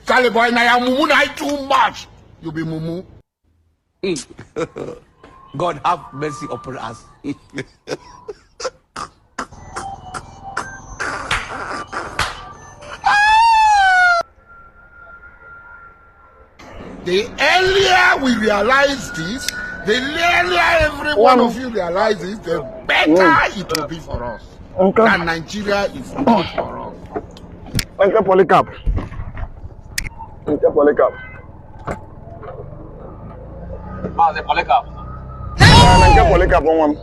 Charlie boy, na your mumu na too much. You be mumu. God have mercy upon us. The earlier we realize this, the earlier every one of you realizes, the better it will be for us. Okay. And Nigeria is not for us. Nke Polycarp. Nke Polycarp. Maazị Polycarp. Na nke Polycarp nwa m.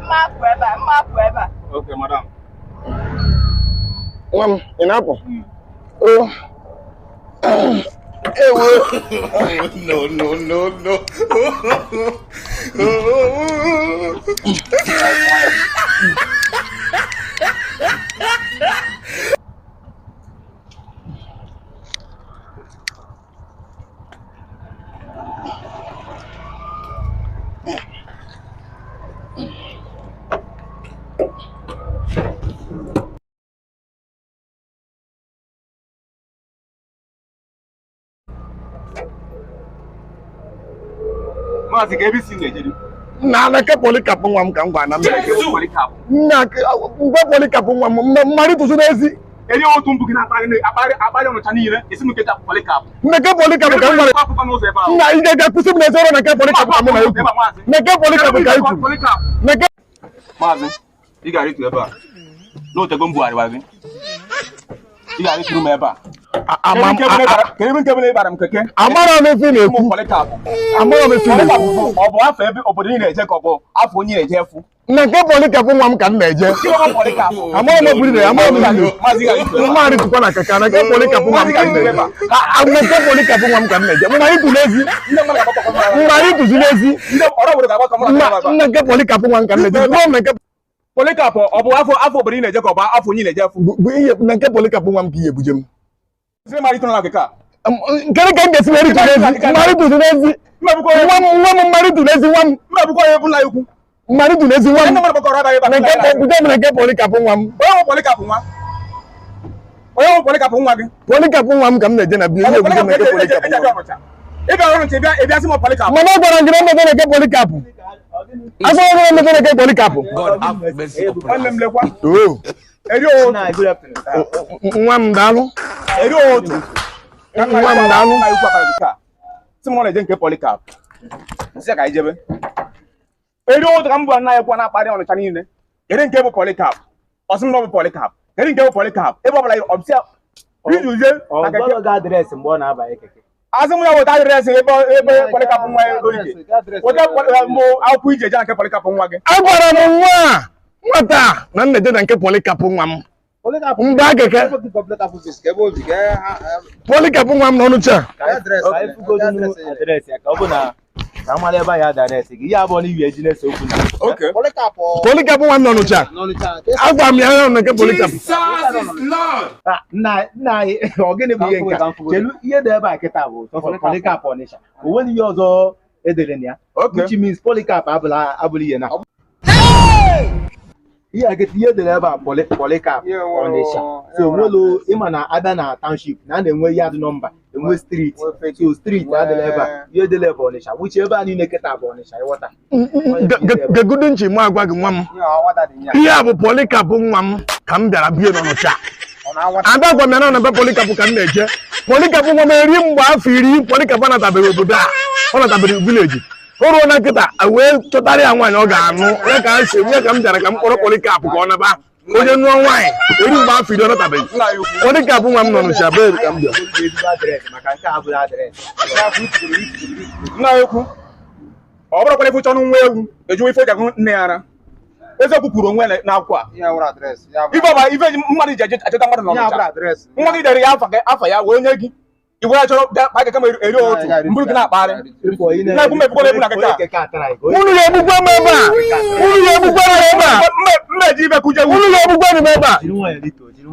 Mma apụ ebe a, mma apụ ebe a. Okay, madam. Nwa m, ị na-apụ? O. Ewo. No, no, no, no. Maazị ka ebe isi na-ejeri. Na nke Polycarp nwa m ka m gwa na m. Polycarp. Nna mgbe Polycarp nwa m mmadụ tụtụ n'ezi. Eri otu mbụ gị na-akparị akparị akparị ọnụcha niile esi m nketa Polycarp. Nke Polycarp ka m gwara. Akwụkwọ n'ụzọ ebe ahụ. Nna ị ga-akwụsị m n'ezi ọrụ na nke Polycarp ka mụ na ekwu. Na nke Polycarp ka ekwu. Polycarp. Na nke Maazị, ị gara ịtụ ebe a. N'otego m bugharịwara gị. Ị gara ịtụrụ m ebe a. ama Kedu ebe nke bụ na ị bara m keke? amara m ife ị na-ekwu. Ụmụ Polycarp. Amara m ife ị Polycarp na-ekwu. bụ ọ bụ afọ ebe obodo niile eje ka ọ bụ afọ onye na-eje efu. Na nke Polycarp nwa m ka m na-eje. Gịnị bụ Polycarp? Amara m obodo na amara m ife ị na-ekwu. Maazị, ị gara ịtụ ebe a. Mmadụ tụkwa na keke na nke Polycarp nwa m ka m na-eje. Na nke Polycarp nwa m ka m na-eje. Mmadụ tụ n'ezi. Ndị mmadụ ga-agbakọ mụ na Mmadụ tụzi n'ezi. ndị ọrụ obodo ga-agbakọ mụ na Nna nna nke Polycarp nwa m ka m na-eje. Nwa m na nke Polycarp ọ bụ afọ afọ obodo ị na-eje ka ọ bụ afọ onye na-eje efu. bụ ihe na nke Polycarp nwa m ka ihe ebuje m. Sị m ịtụrụ na keke a. Nke ka m ga-esi were tụ n'ezi. Mmadụ tụzi n'ezi. Mmebukọ onye Nwa m nwa m mmadụ tụ n'ezi nwa m. mmebukọ onye bụ nna ya ukwu. Mmadụ tụ n'ezi nwa m. Ndị mmadụ gbakọrọ abalị ebe a. Na nke buje m na nke Polycarp nwa m. Onye nwe Polycarp nwa? Onye nwe Polycarp nwa gị? Polycarp nwa m ka m na-eje na bie ihe ebuje m na nke Polycarp nwa m. Ị bịara ọrụ nche bịa ị bịa sị m Polycarp. Mana ọ gwara m gị na mmebe na nke Polycarp. Agwara m gị na mmebe na nke Polycarp. God have mercy upon Nwanne m us. lekwa. Oo. Eri otu. Nwa m daalụ. Eri otu. Nwa m daalụ. Nna ya ukwu akara gị taa. Sị m ọ na-eje nke Polycarp. Nsị ya ka anyị jebe. Eri otu ka m bụ nna ya ukwu na-akparị ọnụcha niile. Kedu nke bụ Polycarp? Ọ sị m na ọ bụ Polycarp. Kedu nke bụ Polycarp? Ebe ọ bụla ọ bụsị ya. Ijuzie na keke. Ọ gwaghị address mgbe ọ na-abanye keke. Asị m ya weta address ebe ebe Polycarp nwa ya orike. Weta mbụ akwụkwọ iji eje na nke Polycarp nwa gị. Agwara m nwa a nwata a na m na-eje na nke Polycarp nwa m. Mgbe keke Polycarp nwa m n'ọnụcha. Ka anyị fụgodunu address ya ka ọ bụ na ka amara ebe anyị address gị. Ihe abụọ na iwi eji na-ese okwu na. Okay. Polycarp nwa m n'ọnụcha. Agwara m ya na nke Polycarp. Ah, nna nna anyị ọ gịnị bụ ihe nke a? Chelu ihe dị ebe a kịta bụ sọsọ Polycarp Ọnịsha. O nweghị ihe ọzọ edere na ya. Okay. Which means Polycarp abụla abụla ihe na. Ihe a kịta ihe edere ebe a Polycarp Ọnịsha. So nwelu ịma na abịa na township na a na-enwe yard number, enwe street. So street adịla ebe a. Ihe edere ebe Ọnịsha. Which ebe a niile kịta bụ Ọnịsha ịghọta. Gegodo nchi mụ agwa gị nwa m. Ihe a bụ Polycarp nwa m ka m bịara bie n'ọnụcha. Ada gwa m ya na na be Polycarp ka m na-eje. Polycarp nwa m eri mgbe afọ 10 Polycarp anatabeghị obodo a. Ọ natabeghị village. O ruo na nkịta wee chọtara ya nwaanyị ọ ga-anụ. Ya ka a si ya ka m bịara ka m kpọrọ Polycarp ka ọ naba. Onye nụọ nwaanyị eri mgbe afọ 10 ọ natabeghị. Nna ya ukwu. Polycarp nwa m nọ n'Ọnịcha be ka m bịara. Ezigbo address maka nke a abụla address. Nna ya ukwu. Ọ bụrụkwa ife chọnụ nwa ewu ejuwa ife jagụ nne ya ara. Eziokwu kwuru onwe ya n'akwụkwọ a. Ife ọba ife mmadụ ji achọta mmadụ n'Ọnịcha. Nwa gị dere ya afa ya wee nye gị. Iwe ya chọrọ bịa kpaa keke m eri otu mbụrụ gị na-akpagharị. Nna ekwu m ebukwala ebu na keke a. Keke atara gị. Unu ga-egbukwa m ebe a. Unu ga-egbukwa m ebe a. Mmeji ibe kuje Unu ga-egbukwa m ebe a. Jiri nwayọọ lito, jiri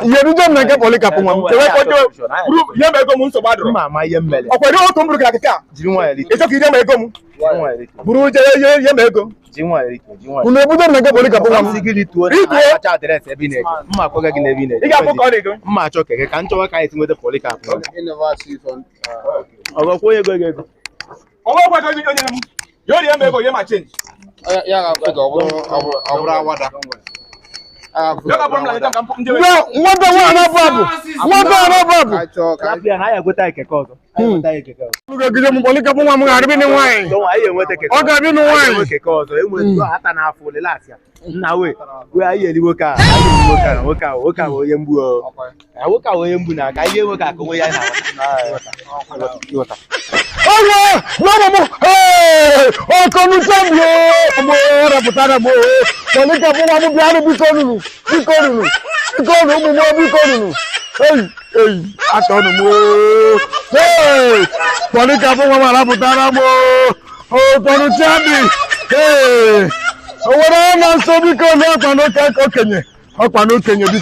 Ihe eruje m na nke Polycarp nwa m. Chewe ka o jewe. Buru nye m ego m, nsogbu adịrọ. Mma ama ihe mmele. Ọkwa eri otu m buru gị akịka a. Jiri nwayọ rituo. Ịchọ ka ire m ego m. Jiri nwayọ rituo. Buru je nye m ego. Jiri nwayọ rituo. Jiri nwayọ. Unu ebuje m na nke Polycarp nwa m. Sị gị rituo na Rituo. anyị acha address ebe ị na-eje. Mma akpọga gị n'ebe ị na-eje. Ị ga-afụ ka ọ dị gị. Mma achọ keke ka m chọwa ka anyị si nweta Polycarp. Ọ gwakwa onye ego gị ego. Ọnwa ọgwa ego onye m. Ya ori m ego, nye ma change. Ya ga-afụ ka ọ bụrụ awada. Ya ga-abụrụ m lagata ka m njewe. Nwata nwa na-abụ abụ. Nwata a na-abụ abụ. Rapụ ya na anyị egweta keke ọzọ. Anyị enweta keke ọzọ. Unu ga-egide m Polycarp nwa m ga-arịbị nụ nwaanyị. Don't anyị enweta keke Ọ ga-abịa nụ Anyị nwaanyị. enwe keke ọzọ. Enwe ata n'afọ relax ya. Nna we we anyị eri nwoke a. Anyị eri nwoke a na nwoke a nwoke a bụ onye mgbu o. Ah, nwoke a bụ onye mgbu na ka ihe nwoke a ka onwe ya na-aghọta. Ịghọta. Ọwọ́ lọ́wọ́ mú ọkọ̀ mi sẹ́mi o mo rẹpụtara m o Polycarp nwa m bịa biko nunu biko nunu biko nunu ụmụ m biko nunu eyi eyi atọnụ m o ee Polycarp nwa m arapụtara m o ọkọnuchabi ee o nwere na nso biko na ọkwa n'okenye ọkwa n'okenye biko.